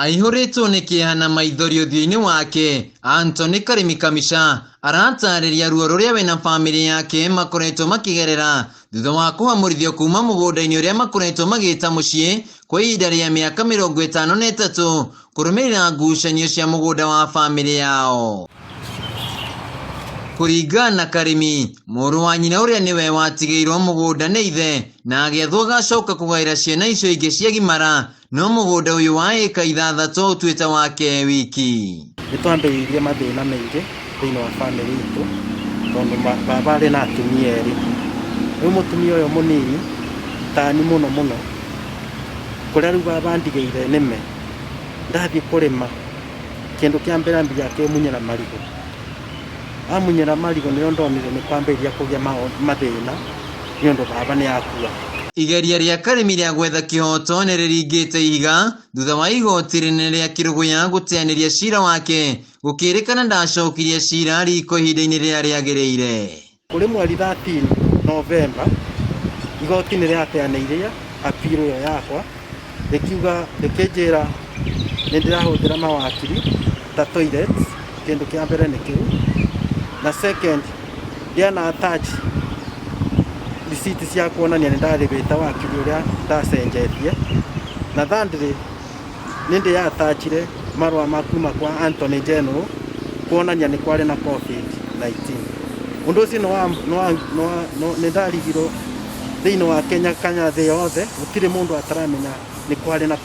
Aihũrĩtwo nĩ kĩeha na maithori ũthiũ-inĩ wake, Anthony Karĩmi Kamica aratarĩria ruo rũrĩa we na bamĩrĩ yake makoretwo makĩgerera thutha wa kũhamũrithio kuma mũgũnda-inĩ ũrĩa makoretwo magĩta mũciĩ kwa ihinda rĩa mĩaka 53 kũrũmĩrĩra ngucanio cia mũgũnda wa bamĩrĩ yao. Kũringana na Karĩmi, mũrũ wa nyina ũrĩa nĩwe watigĩirwo mũgũnda nĩ ithe na agĩathwo agacoka kũgaĩra ciana icio ingĩ ciagimara no mũgũnda ũyũ wa ĩka 6 ũtuĩte wake wiki. Nĩ twambĩrĩirie mathĩna maingĩ thĩinĩ wa bamĩrĩ itũ tondũ baba arĩ na atumia erĩ. Rĩu mũtumia ũyũ mũnini tani mũno mũno, kũrĩa rĩu baba andigĩire nĩme, ndathiĩ kũrĩma kĩndũ kĩa mbere ambia akĩmunyĩra marigũ. Amunyĩra marigũ nĩrĩo ndonire nĩ kwambĩrĩria kũgĩa mathĩna nĩ ũndũ baba nĩ akua. Igeria rĩa Karĩmi rĩa gwetha kĩhoto nĩ rĩringĩte ihiga thutha wa igoti rĩnene rĩa Kĩrũgũya gũteanĩria cira wake gũkĩrĩkana ndacokirie cira riko ihinda-inĩ rĩrĩa rĩagĩrĩire. Kũrĩ mweri 13 Novemba, igoti nĩ rĩateanĩirie appeal ĩyo yakwa, rĩkiuga, rĩkĩnjĩra nĩ ndĩrahũthĩra mawakiri ta toilet, kĩndũ kĩa mbere nĩ kĩu, na second ndiana attach receipt cia kuonania nĩ ndarĩhĩte wakiri ũrĩa ndacenjetie, na thirdly nĩ ndĩ attachire marũa ma kuma kwa Attorney General kuonania nĩ kwarĩ na COVID-19. Ũndũ ũcio nĩ ndarigirwo thĩinĩ wa Kenya kana thĩ yothe gũtirĩ mũndũ ataramenya nĩ kwarĩ na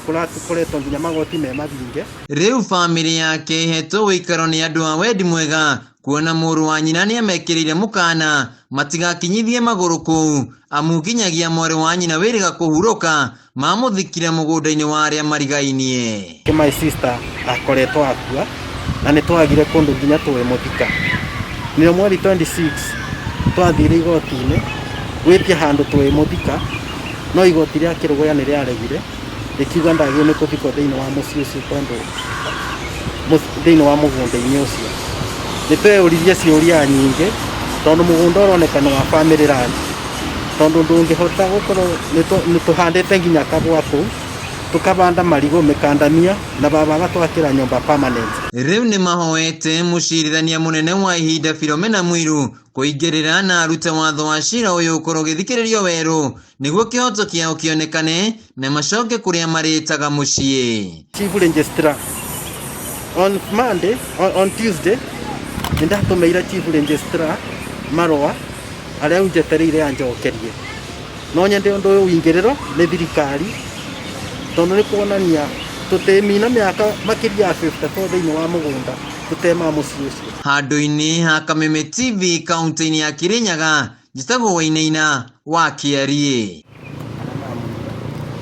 kũrakoretwo nginya magoti me mahinge. Rĩu bamĩrĩ yake ĩhetwo ũikaro nĩ andũ a wendi mwega kuona mũrũ wa nyina nĩamekĩrĩire mũkana matigakinyithie magũrũ kũu amu nginyagia mwarĩ wa nyina wĩrĩga kũhurũka mamũthikire mũgũnda-inĩ wa arĩa marigainie. My sister akoretwo akua na nĩ twagire kũndũ nginya tũĩmũthika. Nĩo mweri 26 twathire igoti-inĩ gwĩtia handũ tũĩmũthika, no igoti rĩa Kĩrũgũya nĩ rĩaregire rĩkiuga ndagĩrĩirwo nĩ kũthikwo thĩinĩ wa mũciĩ ũcio tondũ thĩinĩ wa mũgũnda-inĩ ũcio. Nĩ tweyũririe ciũria nyingĩ tondũ mũgũnda ũroneka nĩ wa family land, tondũ ndũngĩhota gũkorwo nĩ tũhandĩte nginya kahũa kũu, tũkabanda marigũ, mĩkandamia na baba agatwakĩra nyũmba permanent. Rĩu nĩ mahoete mũcirithania mũnene wa ihinda Philomena Mwilu kũingĩrĩra na arute watho wa cira ũyũ ũkorwo ũgĩthikĩrĩrio werũ nĩguo kĩhoto kĩao kĩonekane na macoke kũrĩa marĩtaga mũciĩ. Chief Registrar on Monday, on Tuesday nĩ ndatũmĩire Chief Registrar marũa arĩa rĩu njetereire anjokerie. No nyende ũndũ ũyũ ũingĩrĩrwo nĩ thirikari tondũ nĩ kuonania tũtĩmina mĩaka makĩria ya 54 thĩinĩ wa mũgũnda tũtema mũciĩ ũcio. Handũ-inĩ ha Kameme TV kaunti-inĩ ya Kirinyaga, njĩtagwo Wainaina wa Kĩariĩ.